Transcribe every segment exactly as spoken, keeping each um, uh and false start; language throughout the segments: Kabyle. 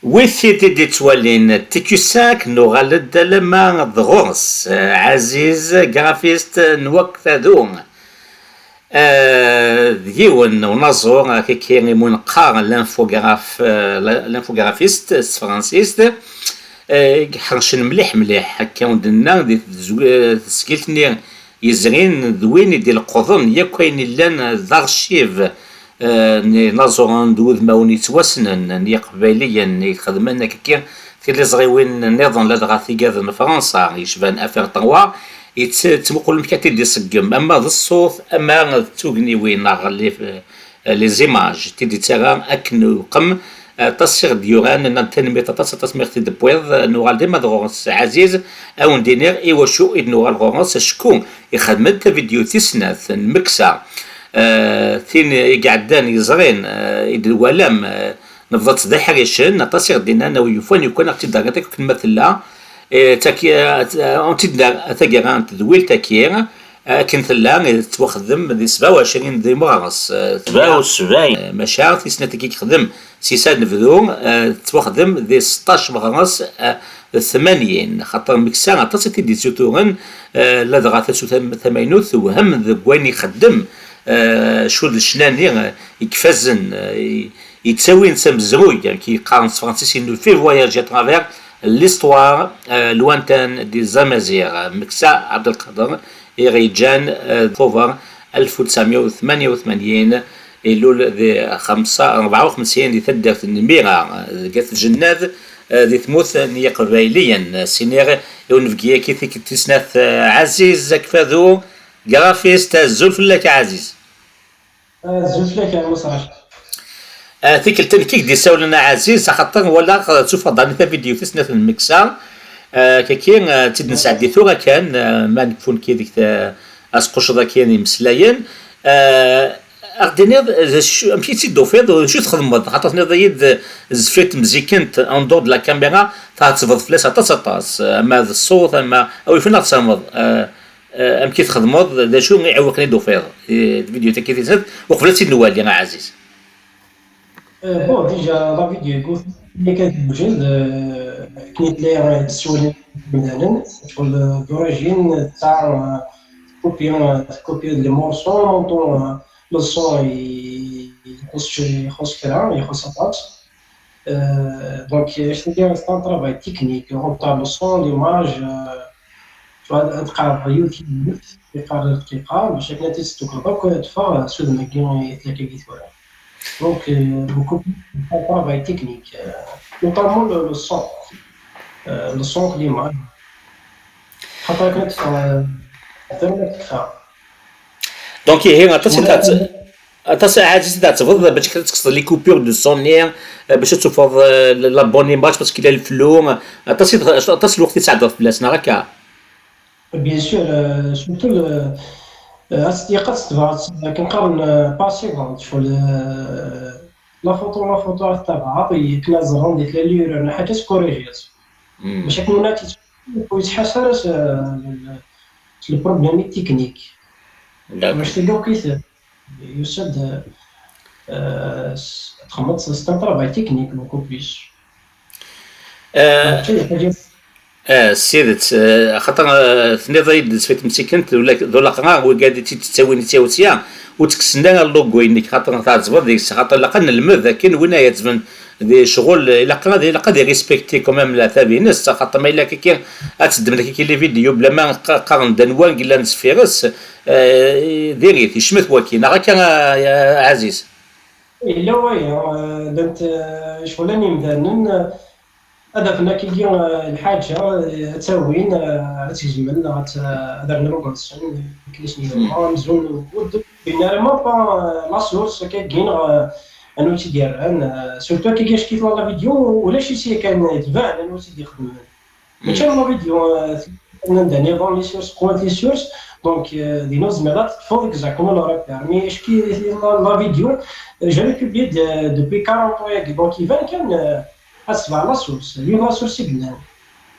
Wid i d-ittwalin T Q cinq, nuɣal-d alamma d ɣur-s, eh, Ɛaziz, graphiste n Wakfadu. Eh, d yiwen n unaẓur, akka i mu neqqar l'infographe, eh, l'infographiste s tefransist, eh, i iḥercen mliḥ mliḥ, akka ur d-nenna, di tezw-, eh, tesgilt-nni yezrin d win i d-ileqḍen yakk ayen illan d archive, eh, n inaẓuren d wudmawen yettwassnen n Yiqbayliyen i ixedmen akkaki tiliẓriwin nniḍen ladɣa tigad n Fransa yecban Affaire trois, yett-, yettmuqul amek ad t-id-iṣeggem, ama d ṣṣut, ama d tugniwin neɣ les, eh, les images, t-id-ittarra akken uqem. Aṭas i ɣ-d-yuran, nnan-d tanemmirt aṭas, aṭas mi ɣ-t-id-tewwiḍ. Nuɣal dima d ɣur-s Ɛaziz, a wen-d-iniɣ i wacu i d-nuɣal ɣur-s, acku ixdem-d tavidyut tis snat n Meksa, eh, tin i iɛeddan yeẓrin, eh, i d-twalam, eh, nebḍa-tt d iḥricen, aṭas i ɣ-d-innan, a wi yufan yukan a ɣ-tt-id-terr akka akken ma tella, eh, taki-, eh, a ɣ-tt-id-terr taggara n tedwilt-agi, akken tella, eh, tettwaxdem di sebɛa u ɛecrin di meɣres, eh, sebɛa u sebɛin. Eh, maca tis snat-agi i yexdem si s ad nebdu, eh, tettwaxdem di seṭṭac meɣres, eh, tmanyin, xaṭer Meksa aṭas i t-id-yessuturen, eh, ladɣa tasut tam-, tamaynut tewhem deg wayen ixeddem, eh, cud lecnani, eh, i ifazen, eh, i, yettawin s amezruy, amek i qqaren s tefransist, il nous fait voyager à travers l'histoire, eh, lointaine des Amaziɣ, Meksa Ɛebdelqader, i ɣ-yeǧǧan, eh, Tubeṛ alef u tesɛemya u tmanya u tmanyin, ilul di xemsa, rebɛa u xemsin di taddart n Mira, deg At Jennad, eh, di tmurt n Yiqbayliyen. Siniɣ i unebgi-agi tikkelt tis snat, eh, Ɛaziz Akfadu, graphiste, azul fell-ak a Ɛaziz. Azul fell-ak a Musa. Eh, tikkelt nekk i k-d-isawlen a Ɛaziz, axaṭer walaɣ, eh, ttufeɣ-d ɛni tavidyut tis snat n Meksa. Eh, kaki, eh, tt-id-nesɛeddi tura kan, eh, ma nekfu nekki deg ta-, asqucceḍ-agi n imeslayen. Eh, a ɣ-d-tiniḍ, eh, d acu, amek i tt-id-tufiḍ, d acu i txedmeḍ? Xaṭer tenniḍ-iyi-d, eh, zfir temzikent, en dehors de la caméra, tɛettbeḍ fell-as aṭas, aṭas, eh, ama d ṣṣut, ama, a wi yufan a ɣ-d-tessarmeḍ, eh, eh, amek i txedmeḍ, d acu i iɛewqen i d-tufiḍ, eh, lvidyut-agi tis snat, uqbel ad tt-id-nwali, a Ɛaziz. Eh, bon, déjà, la vidéo, nekk ad d-wjed, eh, akken i tella, eh, teswel imdanen, tecɣel, eh, d'origine, tesɛa, eh, copier, eh, copier les morceaux, monter, eh, le son, i, ixuṣ, ixuṣ kra, ixuṣ aṭas. Euh, donc, euh, c'est-à-dire, c'est un travail technique. On tend le son, l'image, euh, tu vois, un travail utile, c'est pas le truc, mais chaque fois, tu te comprends que tu fais, euh, sur le mec, il y a quelques fois. Donc, euh, beaucoup de travail technique, euh, notamment le, le son. Euh, le son, l'image. Après, euh, vraiment, ça. Donc, il y a un... Aṭas n Ɛaziz i d-tɛettbeḍ bac ad tekkseḍ les coupures de son-nni, eh, bac ad tufeḍ, eh, la bonne image, parce qu'il y a le flou, eh, aṭas i, aṭas n lweqt i tesɛeddaḍ fell-as, neɣ akka? Bien sûr, euh, surtout le, euh, ad s-, ilaq ad s-tebɛeḍ, akken qqaren, euh, par seconde, tcɣel, euh, la photo, la photo ad t-tebɛeḍ, akken ad ẓren di tlali urar n ḥaǧa, ad s-corrigiḍ. Bac akken ur yettḥas ara s, s le problème technique. D'accord. Bac tili akk yusa-d, euh, s-, txedmeḍ s, c'est un travail technique beaucoup plus. Euh, mačči d ḥaǧa. Ah, s tidet, euh, axaṭer, euh, tenniḍ-iyi-d d sfit msikent, d ula-, d ulaqrar, wigad i tt-id-tettawin i tawsya, ur ttekksen ara logo-inek, xaṭer tɛettbeḍ deg-s, xaṭer ilaq ad nelmed akken win ay iɛettben di ccɣel, ilaq ad, ilaq ad irrespecti quand même leɛtab-ines, xaṭer ma yella akka ad teddem akka les vidéos, bla ma qa-, qqaren-d anwa i yellan sfir-s, eh, diri-t, yecmet waki, neɣ akka, a, a, a Ɛaziz? Yella waya, eh, llant, eh, ccɣel n yimdanen, eh, ad afen akkagi, eh, lḥaǧa, eh, ad tt-awin, eh, ad tt-gezmen, neɣ ad tt-, ad rren logo-nsen, akken i sen-yehwa, amzun ur d-wwin ara ma pas, eh, la source akkagi, neɣ, eh, anwa i tt-id-yerran, eh, surtout akkagi acki tella la vidéo, ulac-itt yakan, tban anwa i tt-id-ixedmen. Mačči am la vidéo, euh, anda nniḍen les sources, qwant les sources, donc, euh, din ur tezmireḍ ad teṭṭfeḍ exactement le repère. Mais acki la, la vidéo, euh, jamais publiée de, depuis quarante ans, donc iban kan, euh, ad tebɛ la source, yiwet la source i yellan.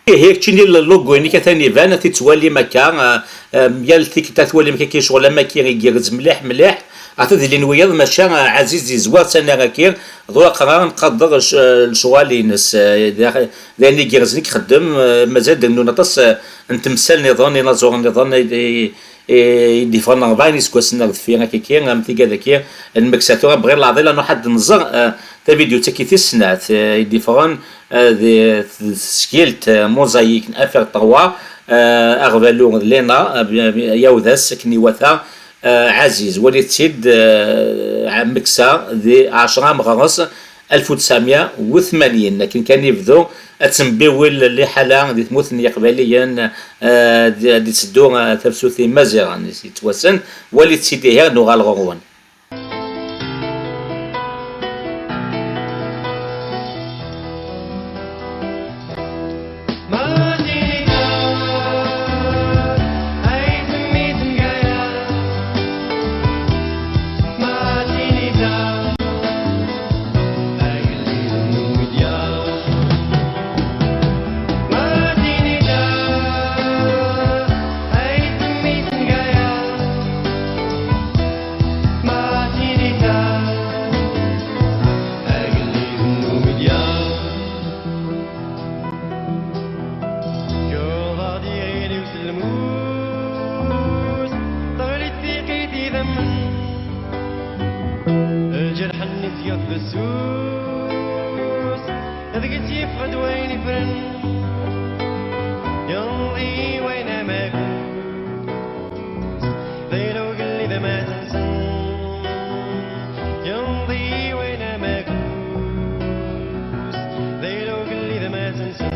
Ihi, keččini logo-inek atan iban, ad t-id-twalim akka, euh, euh, yal tikkelt ad twalim akka ccɣel am waki igerrez mliḥ, mliḥ. Ata d ilin wiyaḍ, maca, eh, Ɛaziz yezwar tana-agi, ḍuraqeɣ ara nqader lec-, eh, lecɣal-ines, eh, d ax-, d ayen igerrzen i ixeddem, eh, mazal d-rennun aṭas, eh, n temsal niḍen, inaẓuren niḍen, i, i, i d-yeffɣen rebɛin iseggasen ar deffir, akkaki, am tigad-agi, n Meksa. Tura bɣiɣ leɛḍil ad nruḥ ad nẓer, eh, tavidyut-agi tis snat, eh, i d-yeffɣen, eh, di, di tesgilt, eh, Mosaic n Affaire trois, eh, aɣbalu d Lena, eh, bi-, bi-, yawed-as akken iwata, eh, Ɛaziz, walit-tt-id, eh, Meksa di ɛecra meɣres alef u tesɛemya u tmanyin, akken kan yebdu ad tembiwil liḥala di tmurt n Yiqbayliyen, eh, di, di teddu, eh, tafsut i Imaziɣen yettwassen, walit-tt-id ihi, nuɣal ɣur-wen. Yuḍa-d iɣil-iw s lmus, teɣli-d tiqit idammen. Lǧerḥ-nni syiḍ fessus, deg-s yeffeɣ-d wayen ifren. Yenḍi wayen amagus, d ayla ugellid amatensen. Yenḍi wayen amagus, d ayla ugellid amatensen.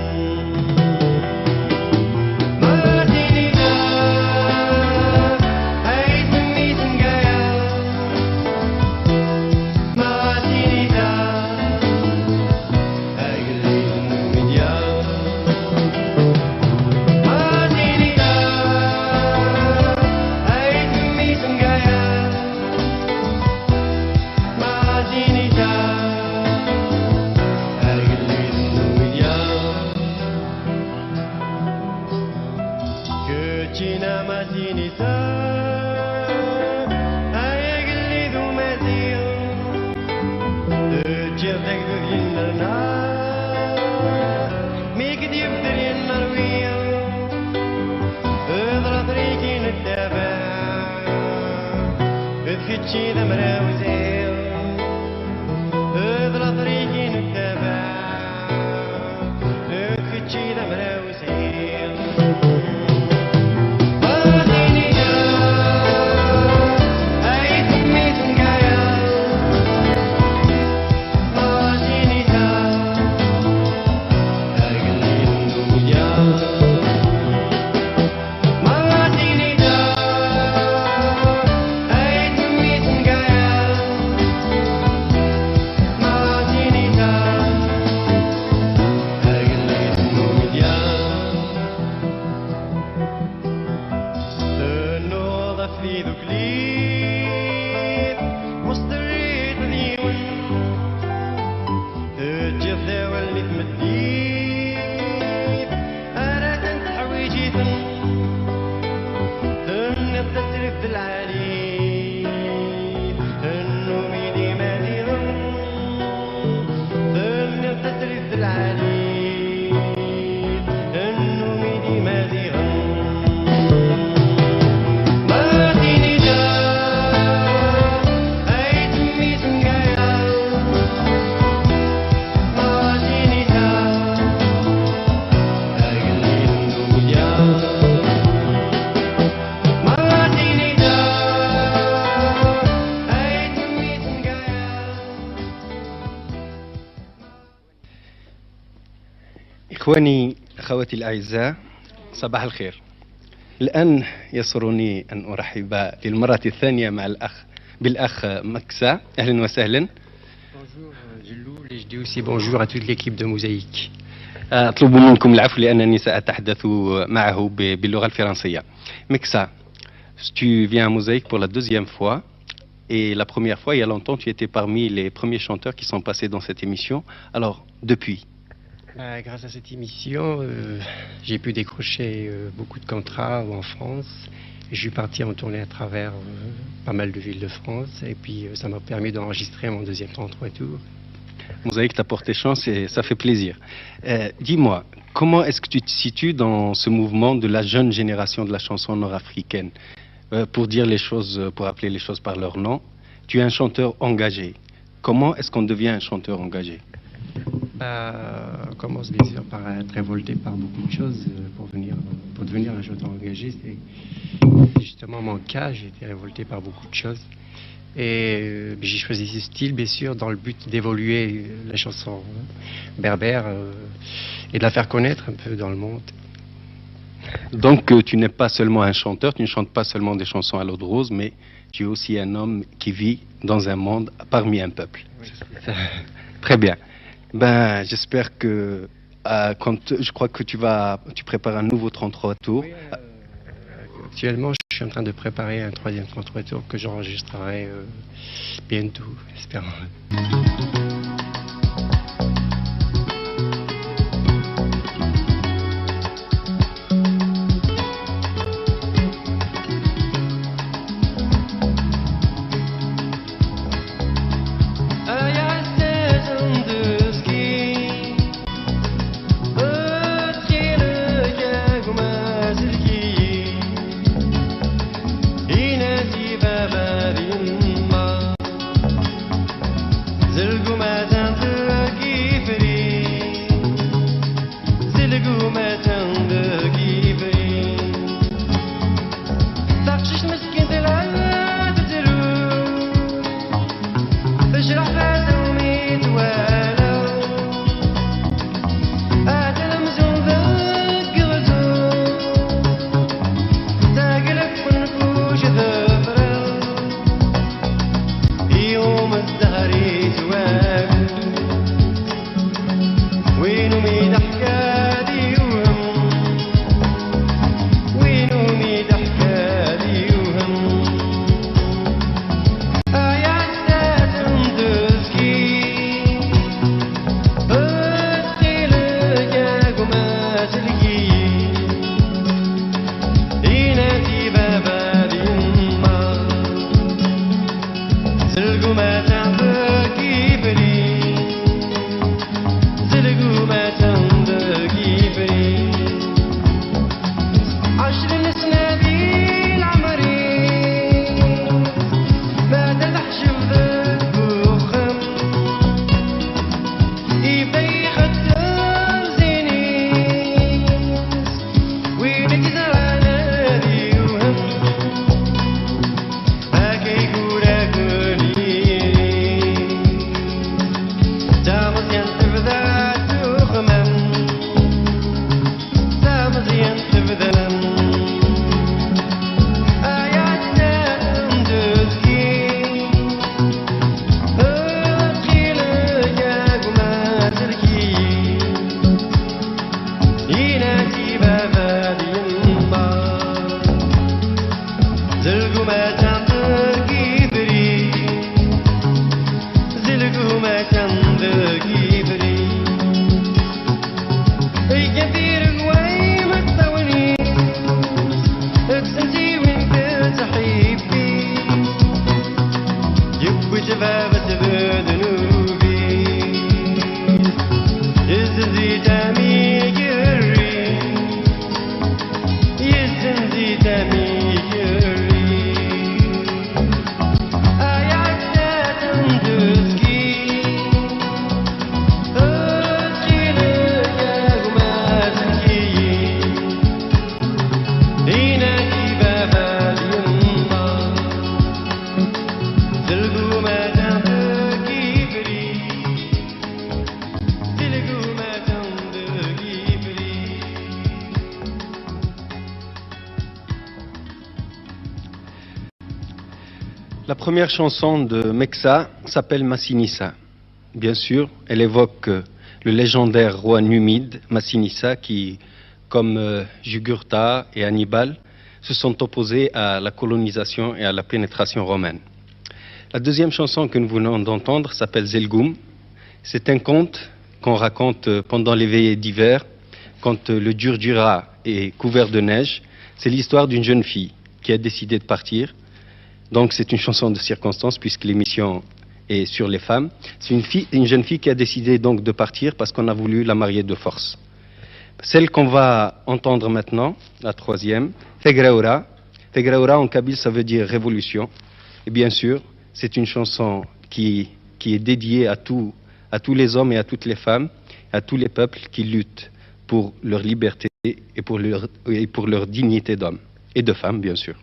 Keččina Masinita, ay agellid umaziɣ, teǧǧiḍ-d agdud yennerna, mi k-d-yebder yennerwi. D later-ik i nettabaɛ, d kečč i d amraw ziɣ. D later-ik i nettabaɛ, d kečč i d amraw ziɣ. Tennuḍ ɣef tiduklit, ur s-terriḍ d yiwen. Teǧǧiḍ-d awal i tmeddit, ara ten-teḥwiǧ-iten. Tenniḍ tasrift d lɛali, tennum-id imadiɣen. Tenniḍ tasrift d lɛali, tennum-id imadiɣen. إخواني، أخواتي الأعزاء، صباح الخير. الآن يسرني أن أرحب للمرة الثانية مع الأخ، بالأخ مكسا. أهلًا وسهلًا. Bonjour, euh, Gilou, et je dis aussi bonjour à toute l'équipe de Mosaïque. أطلب منكم العفو لأنني سأتحدث معه ب-، باللغة الفرنسية. Meksa, tu viens à Mosaïque pour la deuxième fois. Et la première fois, il y a longtemps, tu étais parmi les premiers chanteurs qui sont passés dans cette émission. Alors, depuis ? Bah, grâce à cette émission, euh, j'ai pu décrocher, euh, beaucoup de contrats en France. Je suis parti en tournée à travers euh, pas mal de villes de France et puis euh, ça m'a permis d'enregistrer mon deuxième trente-trois tours. Mosaïque t'a porté chance et ça fait plaisir. Euh, dis-moi, comment est-ce que tu te situes dans ce mouvement de la jeune génération de la chanson nord-africaine ? Euh, pour dire les choses, euh, pour appeler les choses par leur nom, tu es un chanteur engagé. Comment est-ce qu'on devient un chanteur engagé ? Bah, on commence bien sûr par être révolté par beaucoup de choses euh, pour, venir, pour devenir un chanteur engagé. C'est justement mon cas, j'ai été révolté par beaucoup de choses. Et euh, j'ai choisi ce style, bien sûr, dans le but d'évoluer euh, la chanson euh, berbère euh, et de la faire connaître un peu dans le monde. Donc, euh, tu n'es pas seulement un chanteur, tu ne chantes pas seulement des chansons à l'eau de rose, mais tu es aussi un homme qui vit dans un monde parmi un peuple. Oui, c'est ça. Très bien. Ben, j'espère que euh, quand je crois que tu vas, tu prépares un nouveau trente-trois tours. Oui, euh, actuellement, je suis en train de préparer un troisième trente-trois tours que j'enregistrerai euh, bientôt, espérons. La première chanson de Meksa s'appelle Massinissa. Bien sûr, elle évoque euh, le légendaire roi numide Massinissa qui, comme euh, Jugurtha et Hannibal, se sont opposés à la colonisation et à la pénétration romaine. La deuxième chanson que nous venons d'entendre s'appelle Zelgoum. C'est un conte qu'on raconte euh, pendant les veillées d'hiver, quand euh, le Djurdjura est couvert de neige. C'est l'histoire d'une jeune fille. qui a décidé de partir. Donc c'est une chanson de circonstance puisque l'émission est sur les femmes. C'est une fille, une jeune fille qui a décidé donc de partir parce qu'on a voulu la marier de force. Celle qu'on va entendre maintenant, la troisième, Tegreura. Tegreura en kabyle, ça veut dire révolution. Et bien sûr, c'est une chanson qui, qui est dédiée à tout, à tous les hommes et à toutes les femmes, à tous les peuples qui luttent pour leur liberté et pour leur, et pour leur dignité d'homme et de femme, bien sûr.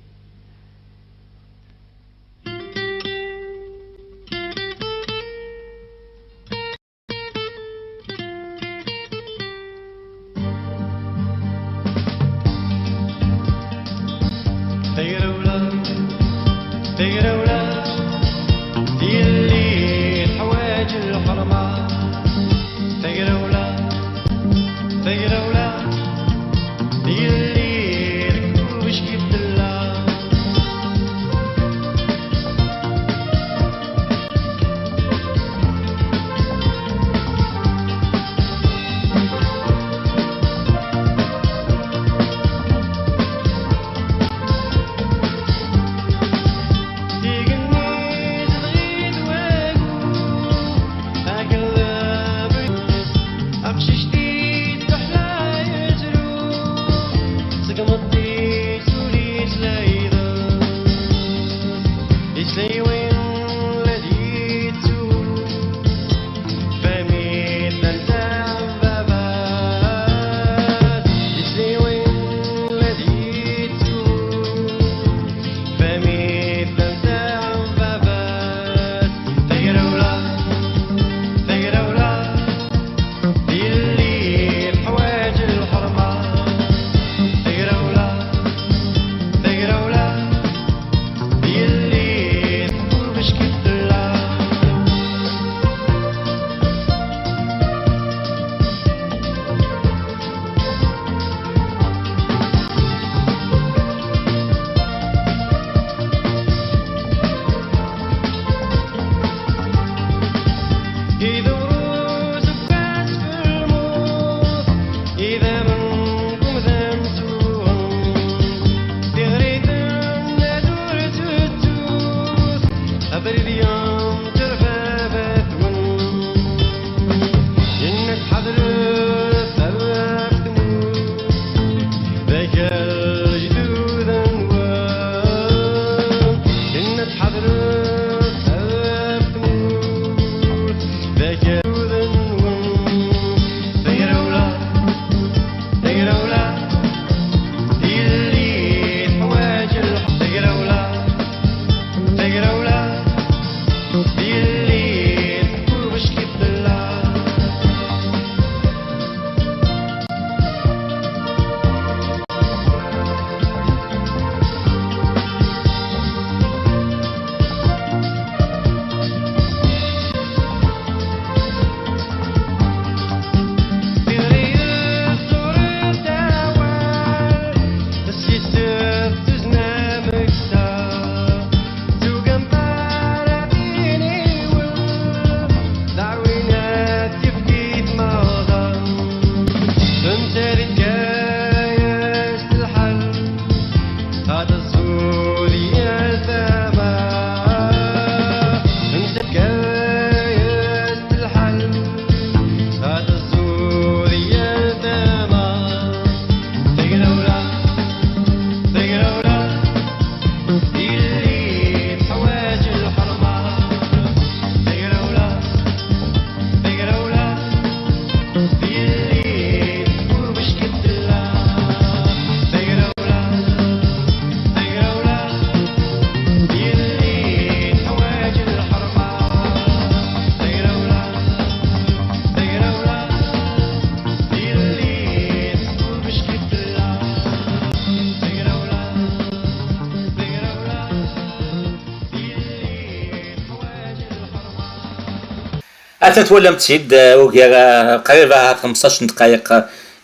Atan twalam-tt-id, eh, ugar, eh, qrib ahat xemseṭṭac n ddqayeq,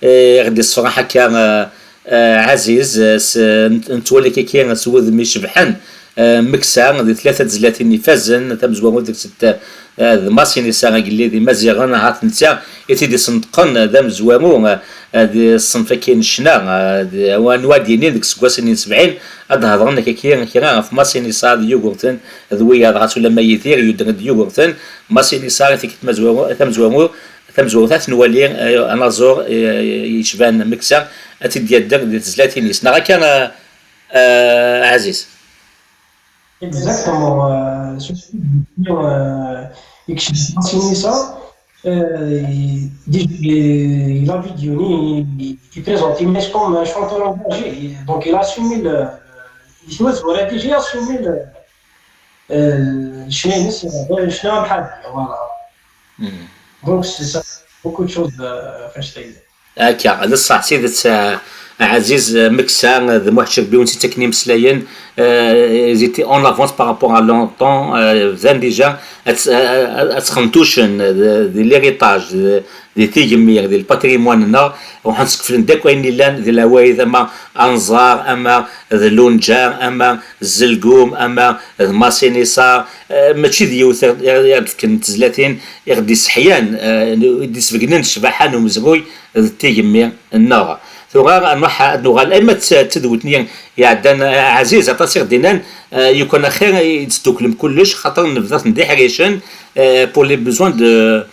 eh, i ɣ-d-yessefreḥ akka, eh, eh, Ɛaziz, eh, s, n-, nettwali kiki s wudem icebḥen, Eh, Meksa di tlata tezlatin ifazen, tamezwarut deg-sent, eh, d Masinisa Agellid Imaziɣen, ahat netta i t-id-isenṭqen d amezwaru, eh, di ṣṣenf-agi n ccna, eh, d, anwa ad yinin deg iseggasen n sebɛin, ad d-hedren akka kra ɣef Masinisa d Yugurten d wiyaḍ, ɣas ulamma Yidir yudren-d Yugurten, Masinisa i tikkelt tamezwaru-, tamezwaru-, tamezwarut ad t-nwali, eh, anaẓur, eh, yecban Meksa, ad t-id-yadder di tezlatin-is. Neɣ akka, eh, eh, Ɛaziz? Exactement. Euh, surtout, euh, يكشف Masinisa, euh, il, il, il a vidéo, il, il présente, il met comme un chanteur engagé. Donc, il a assumé le, il a déjà assumé le, euh, شنو، شنو بحال، voilà. Donc, c'est ça, beaucoup de choses, euh, فاش تقدر. Akka, d ṣṣeḥ, s tidet, eh, Ɛaziz, eh, Meksa, eh, d Muḥ Cerbiwen i ttaken imeslayen, eh, ils étaient en avance par rapport à longtemps, eh, bdan déjà ad, ad, ad, ad ttxentucen, eh, di, di l'héritage, di, di tigemmi, di le patrimoine-nneɣ, ruḥen skeflen-d akk ayen yellan di lɛwayed, ama anẓar, ama d lunǧa, ama zelgum, ama d Masinisa, eh, mačči d yiwet i ɣ-, i ɣ-d-fken tezlatin, i ɣ-d-isseḥyan, eh, i d-isbegnen ccbaḥa n umezruy d tigemmi-nneɣ. Tura ad nruḥ ad nuɣal arma d t-, d tadwet-nni iɛeddan, eh, Ɛaziz, aṭas i ɣ-d-innan, eh, yukan axir i d-tesduklem kullec, xaṭer nebda-ten d iḥricen, eh, pour les besoins de,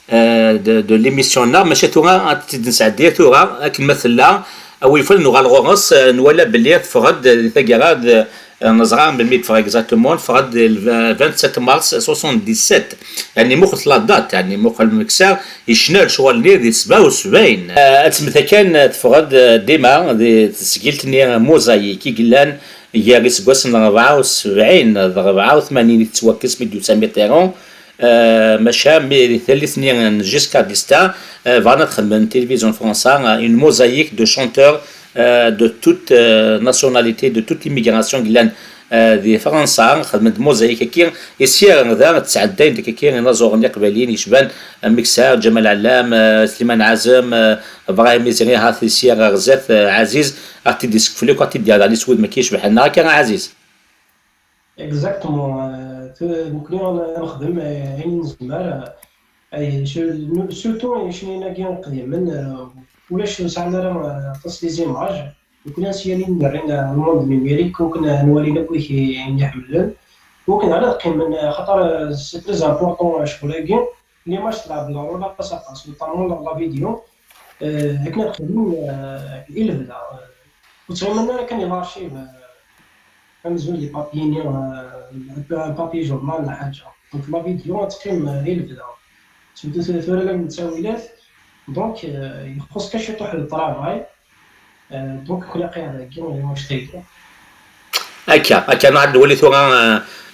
eh, de, de l'émission-nneɣ, maca tura ad tt-id-nesɛeddi tura akken ma tella, a wi yufan nuɣal ɣur-s, eh, nwala belli teffeɣ-d di taggara d, eh, neẓra melmi d-teffeɣ exactement, teffeɣ-d le vingt-sept mars soixante-dix-sept, yani muqel la date, yani muqel Meksa yecna lecɣal-nni di sebɛa u sebɛin. Eh, ad temmta kan, eh, teffeɣ-d, eh, dima di tesgilt-nni Mosaic i yellan gar iseggasen n rebɛa u sebɛin d rebɛa u tmanyin i tettwakkes mi d-yusa Mitterrand, eh, maca mi di tallit-nni n Giscard d'Estaing, eh, bɣan ad xedmen télévision n Fransa, eh, une mosaïque de chanteurs, eh, de toute, eh, nationalité, de toute immigration yellan, eh, di Fransa, xedmen-d mosaïque-agi, i sya da ttɛeddayen-d akka inaẓuren iqbayliyen yecban, eh, Meksa, Ǧamal Ɛellam, eh, Sliman Ɛazem, eh, Brahim Mizri, ahat i sya ɣer zdat, eh, Ɛaziz, ad t-id-isekfel akk, ad t-id-yerr s wudem-agi icebḥen. Neɣ akka a Ɛaziz? Exactement. Euh, tu-, nekkni ad nexdem, euh, ayen nezmer, euh, ay, su-, nu-, surtout icniyen-agi iqdimen, euh, ulac ur sɛan ara, euh, aṭas les images. Nekkni ad s-yalin nerrin, euh, le monde numérique, ur ken-, nwalin akk wid i, i ḥemmlen. Ur ken-, ara ad qqimen, euh, xaṭer, euh, c'est très important, euh, ccɣel-agi. L'image tella de la relation, notamment la, la vidéo, euh, akken ad xedmen, euh, i lebda. Euh, ur ttɣimin ara kan i l'archive, euh, amzun di papier-nni, euh, un papier journal, la ḥaǧa. Donc la vidéo ad teqqim, euh, i lebda. Surtout tura la nettawilat, donc, euh, ixuṣ kan ciṭuḥ de travail. Euh, donc, kul aqi ad agi, ur ttayla. Akka, akka, nɛad nwali tura,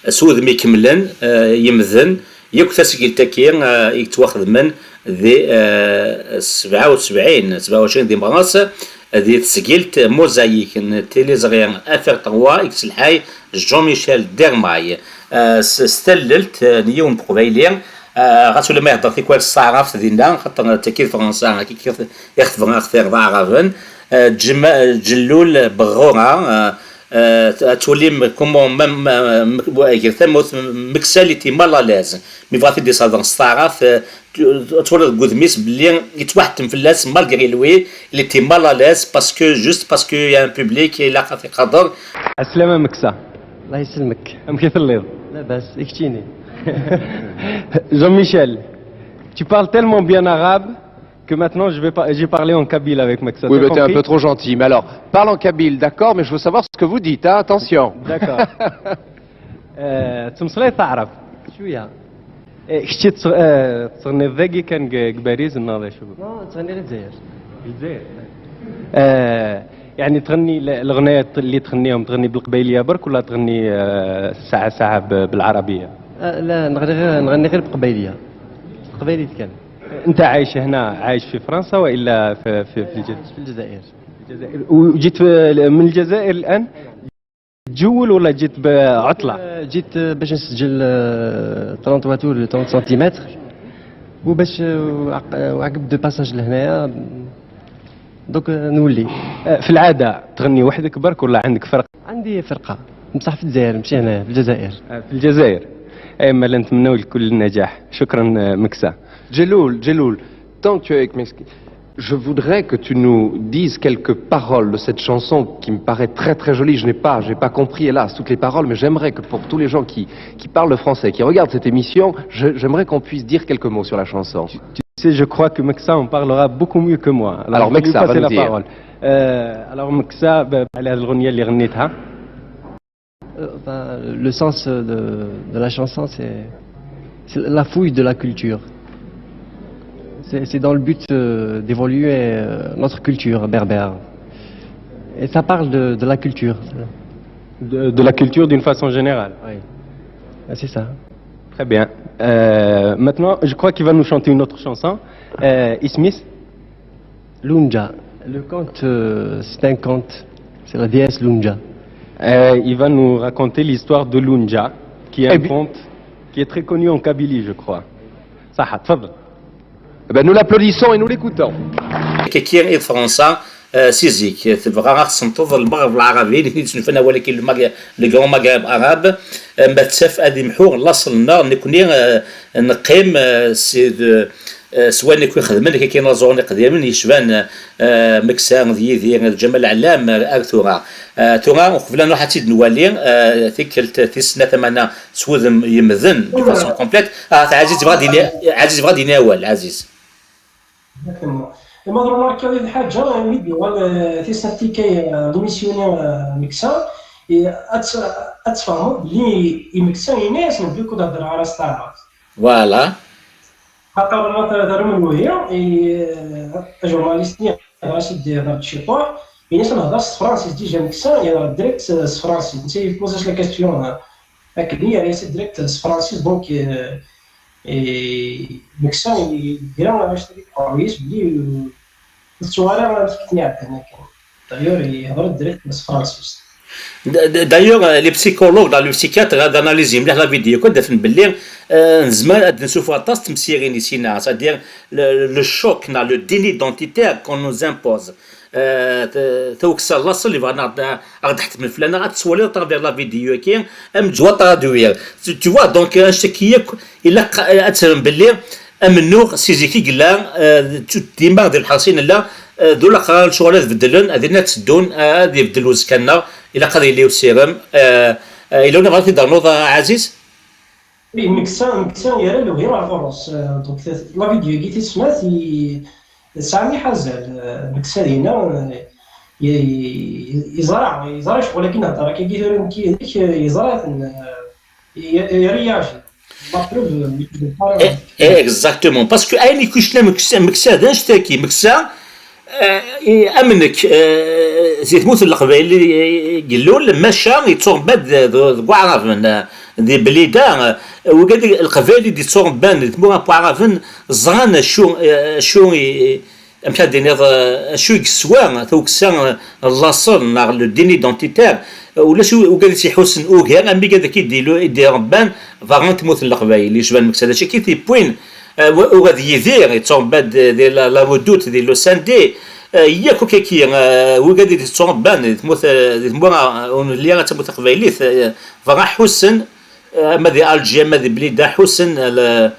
eh, s wudem ikemlen, eh, yemden, yakk tasgilt-agi, eh, i yettwaxedmen di, eh, sebɛa u sebɛin, sebɛa u ɛecrin di Mɣas, di tesgilt Mosaïque n tiliẓri F R trois, i yesselḥay Jean-Michel Dermaille. Eh, s, s tallelt, eh, n yiwen n Uqbayli, eh, ɣas ulamma ihedder tikwal s taɛrabt dinna, xaṭer d tagi d Fransa, akka i ɣ-tebɣa ɣ-terr d Aɛraben. Eh, Ǧem-, Ǧellul Beɣɣura, eh, eh, ad twalim comment même, eh, mek-, gar tamurt, Meksa il était mal à l'aise. Mi bɣa ad t-id-iṣadden s taɛrabt, eh, t-, ad twaliḍ deg wudem-is belli yettwaḥettem fell-as, malgré lui, il était mal à l'aise parce que, juste parce que y a un public, ilaq ad t-iqader. Ɛeslama Meksa. الله يسلمك. Amek i telliḍ? لاباس، i keččini؟ Jean-Michel, tu parles tellement bien arabe que maintenant je vais pas, j'ai parlé en kabyle avec Meksa. Oui, t'as mais t'es un compris? Peu trop gentil. Mais alors, parle en kabyle, d'accord, mais je veux savoir ce que vous dites, hein, attention. D'accord. آه، تمصلي تعرف؟ شوية. إيه، كنتي تص-، آه، تغني الضيقي كان ق-، قباريز النهضة شو؟ لا، تغني الجزائر. الجزائر؟ آه، يعني تغني ال-، الأغنية اللي تغنيهم، تغني بالقبايلية برك ولا تغني، آه، ساعة ساعة ب-، بالعربية؟ آه، لا، نغني غير، نغني غير بقبايلية. قبايلي كان. أنت عايش هنا، عايش في فرنسا وإلا في، في، في الجزائر؟ عايش في الجزائر. الجزائر. وجيت، آه، من الجزائر الآن؟ تجول ولا جيت بعطلة؟ آه، جيت باش نسجل، آه، trente tours de trente centimètres، وباش، آه، وعق-، وعقب deux passages لهنايا، donc، آه، نولي. آه، في العادة تغني وحدك برك ولا عندك فرقة؟ عندي فرقة. بصح في الجزائر، ماشي هنا في الجزائر. آه، في الجزائر. اي مالا، نتمناو لك كل النجاح. شكرا، آه، مكسا. Jeloul, Jeloul, tant que tu es avec mes... Je voudrais que tu nous dises quelques paroles de cette chanson qui me paraît très très jolie. Je n'ai pas, j'ai pas compris, hélas, toutes les paroles, mais j'aimerais que pour tous les gens qui, qui parlent le français, qui regardent cette émission, je- j'aimerais qu'on puisse dire quelques mots sur la chanson. Tu sais, je crois que Meksa en parlera beaucoup mieux que moi. Alors, Je vais lui Meksa, passer va la nous dire. Parole. Euh, alors, Meksa, ب- على هذه الأغنية اللي غنيتها. Euh, enfin, le sens de, de la chanson, c'est c'est la fouille de la culture. C'est c'est dans le but euh, d'évoluer euh, notre culture berbère. Et ça parle de, de la culture. De, de la culture d'une façon générale. Oui. Ah, c'est ça. Très bien. Euh, maintenant, je crois qu'il va nous chanter une autre chanson. Euh, Ismis, Lunja. Le conte, euh, c'est un conte. C'est la déesse Lunja. Euh, il va nous raconter l'histoire de Lunja, qui est Eh un bien- conte qui est très connu en Kabylie, je crois. صح، تفضل. Eh ben, nous l'applaudissons et nous l'écoutons. Kiki i Fransa, euh, si zik, tebɣa ad ɣ-tessenṭeḍ lmeɣreb lɛarabi, nitni d-snufan awal-agi le Mag- le grand Maghreb arabe, euh, ma tettaf ad imḥu laṣel-nneɣ, nekni, euh, neqqim, euh, si d- euh, s wayen akk ixedmen, kiki inaẓuren iqdimen yecban, euh, Meksa d Yidir d Ǧamal Ɛellam, euh, ar tura. Euh, tura, uqbel ad nruḥ ad tt-id-nwali, euh, tikkelt tis snat amanna s wudem yemden, de façon complète. Ah, Ɛziz yebɣa ad d-yini, Ɛziz yebɣa ad d-yini awal, Ɛziz. Exactement. Et ma remarqué une حاجة, mi d-yuɣal, euh, tis snat tikkelt, euh, d umisyuni, euh, Meksa, et ad tfehmeḍ belli i Meksa yenna-yasen belli ur d-heddreɣ ara s taɛrabt. Voilà. Xaṭer ma t- terrum lwehya, et, euh, ajurnalist-nni, Racid, d Racid Ciṭuḥ, yenna-yasen hder s tefransist, déjà Meksa yehder direct s tefransist. Netta yepose-as la question, euh, akken yerra-yas direct s tefransist, donc, euh, et Meksa yegra anect-agi deg uqerruy-is belli, euh, ur tettuɣ ara amek i ten-iɛeddan akken. D'ailleurs, yehder direct s tefransist. D- d- D'ailleurs, euh, les psychologues, dans le psychiatre, ad analyser mliḥ la vidéo, ad d-afen belli, euh, nezmer ad d-nsufeɣ aṭas n temsirin i sina, c'est-à-dire le, le choc, neɣ le déni identitaire qu'on nous impose. Euh, t- taweksa n laṣel yebɣan ad ɣ-d-ḥetmen fell-aneɣ, ad tettwaliḍ à travers la vidéo-agi, am ǧwa traduire. Tu, tu vois, donc, euh, anect-agi akk, ilaq, euh, ad tfehmem belli amennuɣ si zik i yella, euh, d- dima di lḥerṣ i nella, euh, d ulaqrar lecɣal ad beddlen, ad ilin ad tteddun, euh, ad ibeddel uzekka-nneɣ, ilaq ad yili usirem. Euh, euh, yella win bɣan ad t-id-ternuḍ, a Ɛaziz? Oui, Meksa, Meksa yerra lewhi ɣer ɣur-s. Euh, donc, la vidéo-agi tis snat, i- tesɛa mliḥ azal. Euh, Meksa dinna, euh, i- i- yeẓra, yeẓra ccɣel akken nehder akka tura nekk yid-k, euh, yeẓra-ten, euh, i- i- réagir. La preuve, euh, Eh, eh, exactement. Parce que ayen ikucna Meksa, Meksa d anect-agi, Meksa, eh, i- am nekk, eh, si tmurt n Leqbayel i i yellul, maca yetturebba-d d- d- deg Waɛraben, eh, di Blida, eh, wigad i- Leqbayel i d-yetturebban di tmura n Waɛraben, ẓran acu, eh, acu i, amek ad d-tiniḍ, eh, acu i yeswa taweksa, eh, n laṣel neɣ le déni identitaire. Eh, ulac u- wigad i s-iḥussen ugar am wigad akk i d-ilu- i d-irebban berra n tmurt n Leqbayel, yecban Meksa. D acu i t-yewwin, eh, wa- uɣad Yidir, yetturebba-d di la, la Redoute, di le Sendai, eh, yakk akk-agi, eh, wigad i d-yetturebban di tmurt, eh, di tmura, eh, ur nelli ara d tamurt taqbaylit, eh, berra ḥussen, eh, ama di Alger, ama di Blida, ḥussen, eh, le-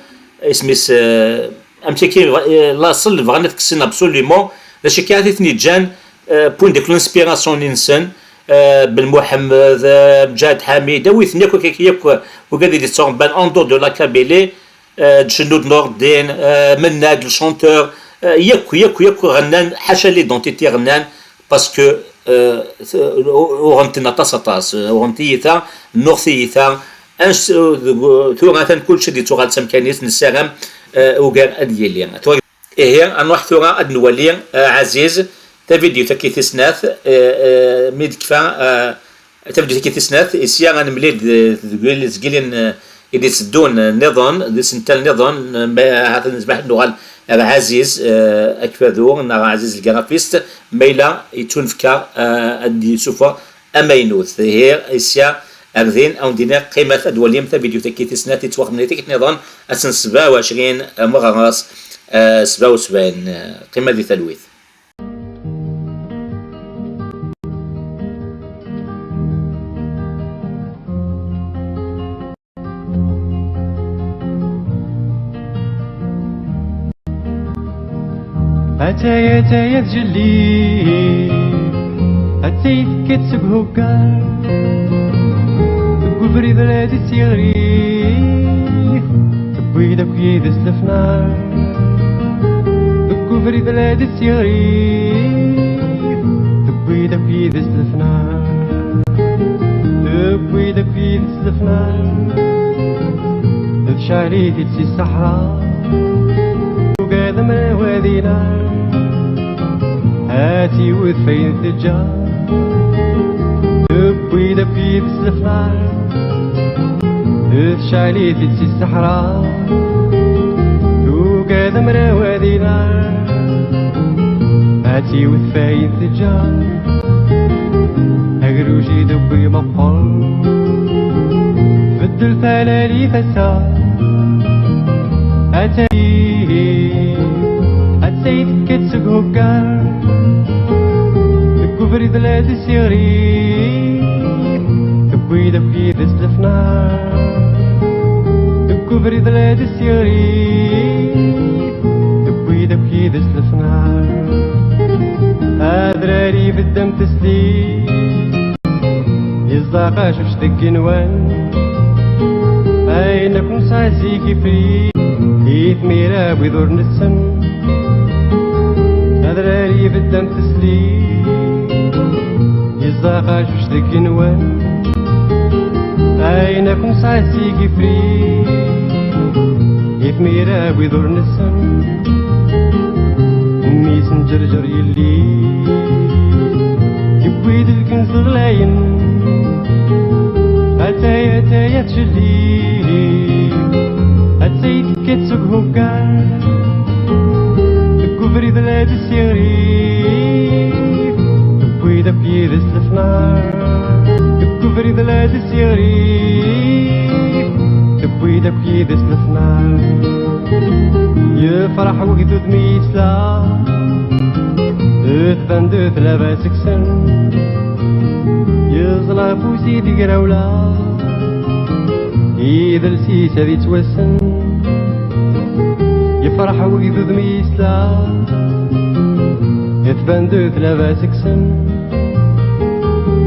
isem-is, eh, amek akka, eh, laṣel bɣan ad t-kksen absolument, d acu akka i ten-yeǧǧan, eh, wwin-d akk l'inspiration-nsen, eh, Ben Muḥemmed, eh, Mǧahed Ḥamid, awit-ten yakk, yakk, yakk, wigad i d-yetturebban en dehors de la Kabylie, eh, Dcennud Nurdin, eh, Mennad, le chanteur, eh, yakk, yakk, yakk ɣennan ḥaca l'identité ɣennan, parce que, eh, t- uɣen-ten aṭas, aṭas, eh, uɣen tiyita, nnuɣ tiyita, anect, eh, deg- tura atan kullec ad yettuɣal s amkan-is, nessaram, eh, ugar ad yili. Tura- Ihi, ad nruḥ tura ad nwali, eh, Ɛaziz, tavidyut-agi tis snat, eh, eh, mi d-tekfa, eh, tavidyut-agi tis snat, isya ad nemlil d- deg wil- deg yilin, eh, i d-itteddun, eh, nniḍen, d isental nniḍen, eh, ma ahat nezmer ad nuɣal ar Ɛaziz, eh, Akfadu, neɣ Ɛaziz le graphiste, ma yella yettunefk-aɣ, eh, ad d-yessufeɣ amaynut. Ihi, isya ar din, ad wen-d-iniɣ, qqimet ad twalim tavidyut-agi tis snat, yettwaxdmen i tikkelt nniḍen, ass n sebɛa u ɛecrin meɣres, eh, sebɛa u sebɛin. Eh, qqim di talwit. Ataya, ataya tjelli, atay tekkat seg hukar, deg ubrid la d-issiɣri, tewwi-d akk yid-s lefnar. Deg ubrid la d-issiɣri, tewwi-d akk yid-s lefnar. Tewwi-d akk yid-s lefnar, tecɛel-it-id si ṣṣeḥra. Tugad amraw ad inar, ad tiwet fayen teǧǧa. Tewwi-d akk yid-s lefnar, tecɛel-it-id si ṣṣeḥra. Tugad amraw ad inar, ad tiwet fayen teǧǧa. Agruj i d-tewwi meqqer, beddel talalit ass-a. Atay, atay tekkat seg hukar, deg ubrid la d-issiɣri, tewwi-d akk yid-s lefnar. Deg ubrid la d-issiɣri, tewwi-d akk yid-s lefnar. Adrar ibedd am teslit, yeẓẓa aqacuc deg igenwan. Ayen akk nesɛa zik ifri, i tmira wid ur nessen. Adrar ibedd am teslit, yeẓẓa aqacuc deg igenwan. Ayen akk nesɛa zik ifri, i tmira wid ur nessen. Mmi-s n Ǧerǧer yelli, yewwi-d lkenz ɣlayen. Atay, atay, a tjelli, atay tekkat seg hukar. Deg ubrid la d-issiɣri, tewwi-d akk yid-s lefnar. Deg ubrid la d-issiɣri, tewwi-d akk yid-s lefnar. Yefreḥ wegdud mi yesla, tban-d tlaba seg-sen. Yeẓla afus i tegrawla, idles-is ad yettwassen. Yefreḥ wegdud mi yesla, tban-d tlaba seg-sen.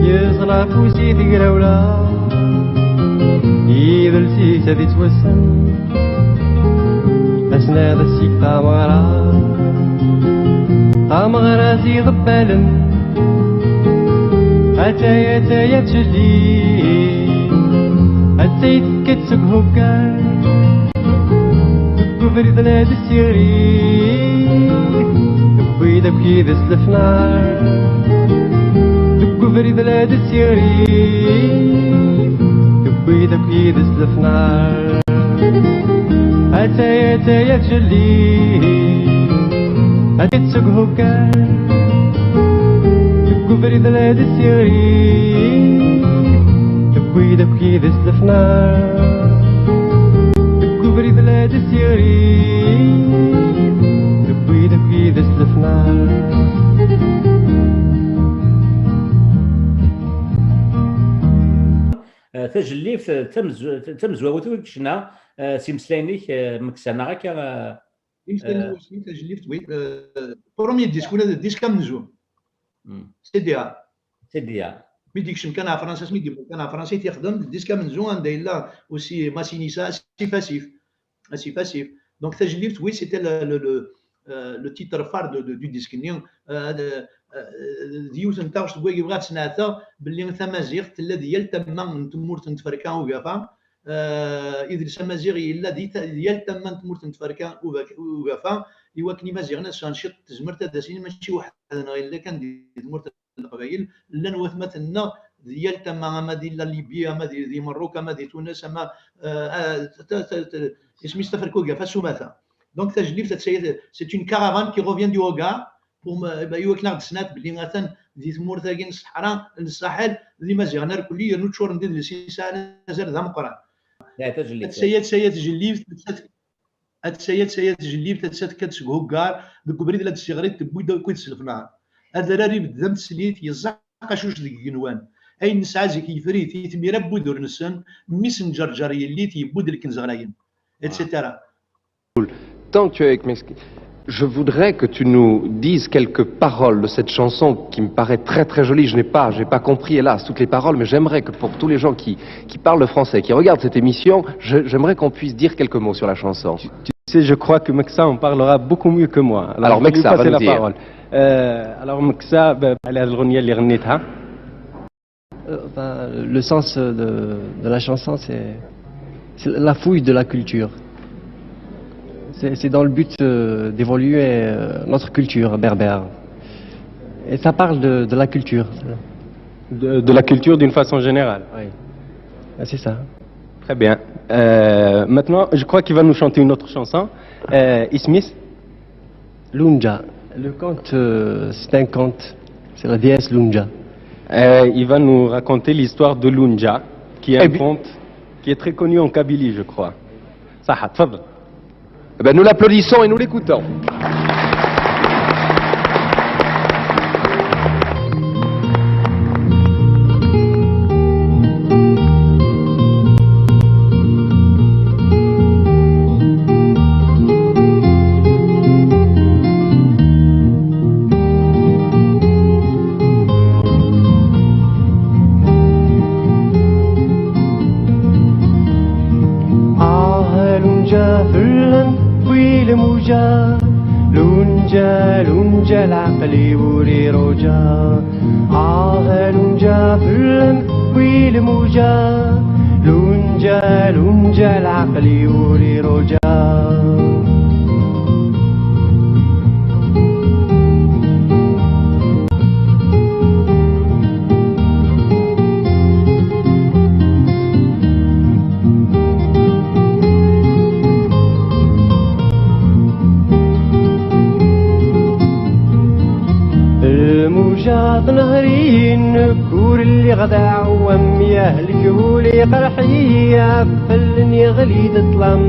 Yeẓla afus i tegrawla, idles-is ad yettwassen. Asnad assik tameɣra, tameɣra s iɣebbalen. Atay, atay, a tjelli, atay tekkat seg hukar. Deg ubrid la d-issiɣri, tewwi-d akk yid-s lefnar. Deg ubrid la d-issiɣri, tewwi-d akk yid-s lefnar. Atay, atay, a tjelli, atay seg hukar. Deg ubrid la d-issiɣri, tewwi-d akk yid-s lefnar. Deg ubrid la d-issiɣri, tewwi-d akk yid-s lefnar. Eh, tajellibt, eh, tamezw-, tamezwarut i ccna, eh, s imeslayen-ik, eh, meksan-aɣ akka, eh, Imeslayen eh, n wasmi, tajellibt, oui, eh, premier disque, ula d disque amenzu. Hmm. C D A. C D A. Mi d-ikcem kan ɣer Fransa, asmi d-yewweḍ kan ɣer Fransa, i t-yexdem disque amenzu, anda yella aussi Massinissa, asif asif. Asif asif. Donc, tajellibt, oui, c'était le, le, le, euh, le titre phare de, de, du disque-nni. Euh, d, euh, d yiwet n taɣect n wagi bɣiɣ ad sneɛteɣ belli tamaziɣt tella di yal tama n tmurt n Tferka Ugafa. Euh, idles amaziɣ yella di ta-, di yal tama n tmurt n Tferka Uga-, Ugafa, iwakken Imaziɣen ad sɛun ciṭ n tezmert ad as-inin mačči weḥd-neɣ, yella kan di tmurt n Leqbayel, llan watmaten-nneɣ di yal tama, ama di la Libye, ama di, di Merruk, ama di Tunes, ama, euh, euh, ta-, ta-, ta-, isem-is Taferka Ugafa s umata. Donc, tajlibt, c'est, c'est une caravane qui revient du Hogar, pour me, bah, iwakken ad aɣ-d-tesnat belli atan di tmurt-agi n Ṣṣeḥra, n Lsaḥel, d Imaziɣen irkelli, yernu ččuren d idles yesɛan azal d ameqqran. Ad taya, ad taya tjellibt, ad taya, ad taya tjellibt, ad tekka-d seg Huggar, deg ubrid la d-ssiɣrit, tewwi-d akk s lefnar. Adrar ibedd am teslit, yeẓẓa aqacuc deg igenwan. Ayen nesɛa zik yefri-t, i tmira n wid ur nessen, mmi-s n Ǧerǧer yelli-t, yewwi-d lkenz ɣlayen, et cetera. Tant que tu es avec mes skis. Je voudrais que tu nous dises quelques paroles de cette chanson qui me paraît très très jolie. Je n'ai pas, j'ai pas compris, hélas, toutes les paroles, mais j'aimerais que pour tous les gens qui, qui parlent le français, qui regardent cette émission, je- j'aimerais qu'on puisse dire quelques mots sur la chanson. Tu sais, je crois que Meksa en parlera beaucoup mieux que moi. Alors, je vais lui Meksa va passer nous la dire. Parole. Euh, alors, Meksa, ben, على هذه الأغنية اللي غنيتها. Euh, enfin, le sens de, de la chanson, c'est c'est la fouille de la culture. C'est c'est dans le but euh, d'évoluer euh, notre culture berbère. Et ça parle de, de la culture. De, de la culture d'une façon générale. Oui. Ah, c'est ça. Très bien. Euh, maintenant, je crois qu'il va nous chanter une autre chanson. Euh, Ismis. Lunja. Le conte, euh, c'est un conte. C'est la déesse Lunja. Euh, il va nous raconter l'histoire de Lunja, qui est Eh un bien conte qui est très connu en Kabylie, je crois. Saha, tfadl. Eh ben, nous l'applaudissons et nous l'écoutons. Ah, Lunja fell-am, wi lmuja, Lunja, Lunja, leɛqel-iw ur iruja. Ah, Lunja fell-am, wi lmuja, Lunja, Lunja, leɛqel-iw ur iruja. Lmuja tenher-iyi, nekk ur lliɣ d aɛewwam, yehlek wul iqerḥ-iyi, ɣef allen yeɣli-d ṭṭlam.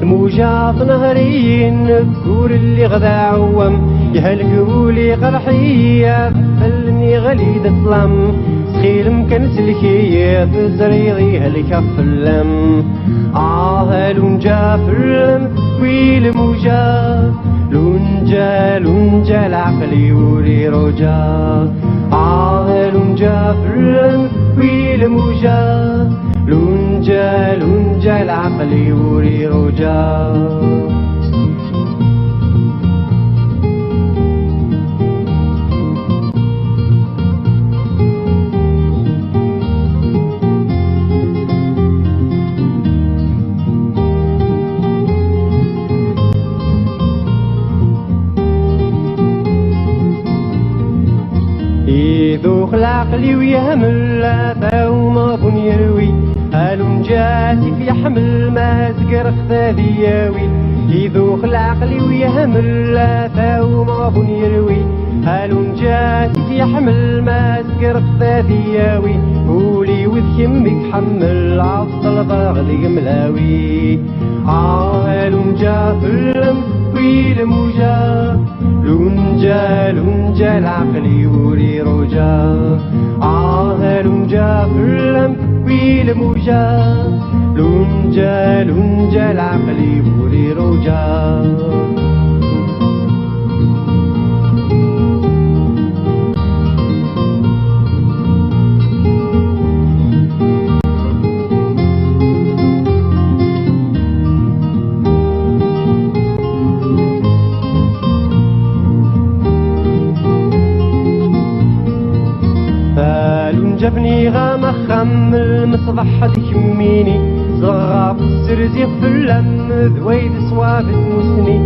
Lmuja tenher-iyi, nekk ur lliɣ d aɛewwam, yehlek wul iqerḥ-iyi, ɣef allen yeɣli-d ṭṭlam. Ttxil-m kan sellek-iyi, teẓriḍ i helkeɣ fell-am. Ah, a Lunja fell-am, wi lmuja, Lunja, Lunja, leɛqel-iw ur iruja. Ah, a Lunja fell-am, wi lmuja, Lunja, Lunja, leɛqel-iw ur iruja. Idux leɛqel-iw yehmel, ata umaḍun yerwi, a Lunja ad t-yeḥmel, ma zegreɣ-t ad iyawi. Idux leɛqel-iw yehmel, ata umaḍun yerwi, a Lunja ad t-yeḥmel, ma zegreɣ-t ad iyawi. Ul-iw d kemm i iḥemmel, ad ṭelbeɣ deg-m lawi. Ah, a Lunja fell-am, wi lmuja, Lunja, Lunja, leɛqel-iw ur iruja. Ah, a Lunja fell-am, wi lmuja, Lunja, Lunja, leɛqel-iw ur iruja. A Lunja bniɣ-am axxam, lmeṣbaḥ d kemmini, ẓerɣeɣ-t, sserziɣ fell-am, d wayd ṣṣwab n tmussni.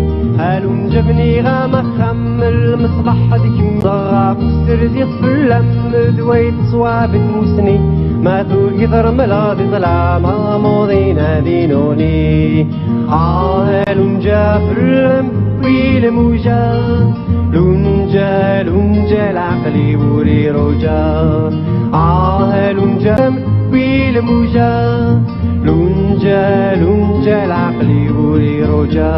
A Lunja bniɣ-am axxam, lmeṣbaḥ d kemm, ẓerɣeɣ-t, sserziɣ fell-am, d wayd ṣṣwab n tmussni. Ma tugiḍ remleɣ di ṭṭlam, amuḍin ad inuni. Ah, a Lunja fell-am, wi lmuja, Lunja, Lunja, leɛqel-iw ur iruja. Ah, a Lunja, wi lmuja, Lunja, Lunja, leɛqel-iw ur iruja.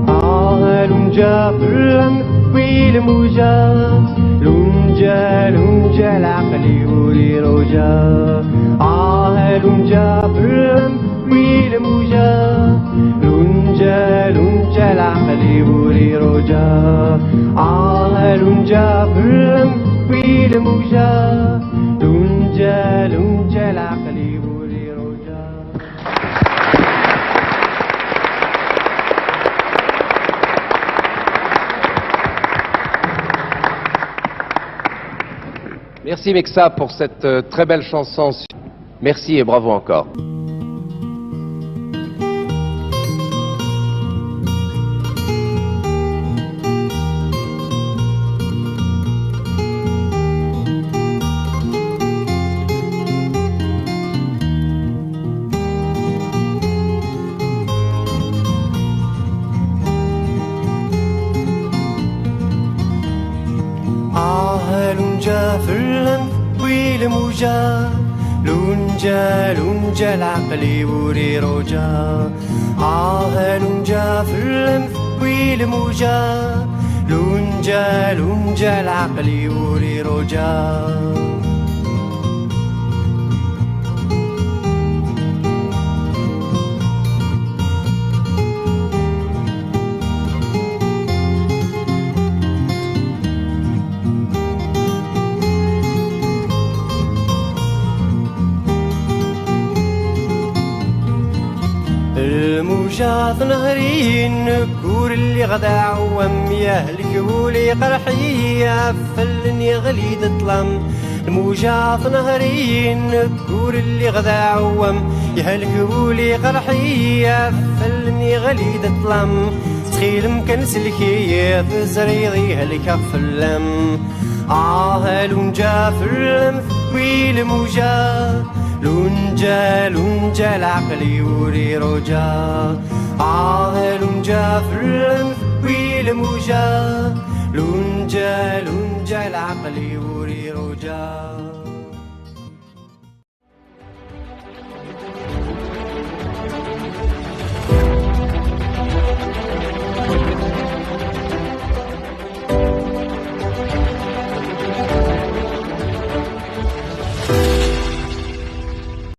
Ah, a Lunja fell-am, wi lmuja, Lunǧa lɛaqel-iw ur iruǧa. Ah, lunǧa fell-am tewwi lmuja. Lunǧa, lunǧa lɛaqel-iw ur iruǧa. Ah, lunǧa fell-am tewwi lmuja. Lunǧa, lunǧa lɛaqel-iw ur iruǧa. Merci Meksa pour cette euh, très belle chanson. Merci et bravo encore. Ah, lunǧa fell-am tewwi lmuja, lunǧa, lunǧa lɛaqel-iw ur iruǧa. Ah, lunǧa fell-am tewwi lmuja, lunǧa, lunǧa lɛaqel-iw ur iruǧa. Lmuja tenher-iyi, nekk ur lliɣ d aɛewwam, yehlek wul iqerḥ-iyi, ɣef wallen yeɣli-d ṭṭlam. Lmuja tenher-iyi, nekk ur lliɣ d aɛewwam, yehlek wul iqerḥ-iyi, ɣef wallen yeɣli-d ṭṭlam. Ttxil-m kan sellek-iyi, teẓriḍ i helkeɣ fell-am. Ah, lunǧa fell-am tewwi lmuja, lunǧa, lunǧa lɛaqel-iw ur iruǧa. Ah, lunǧa fell-am tewwi lmuja, lunǧa, lunǧa lɛaqel-iw ur iruǧa.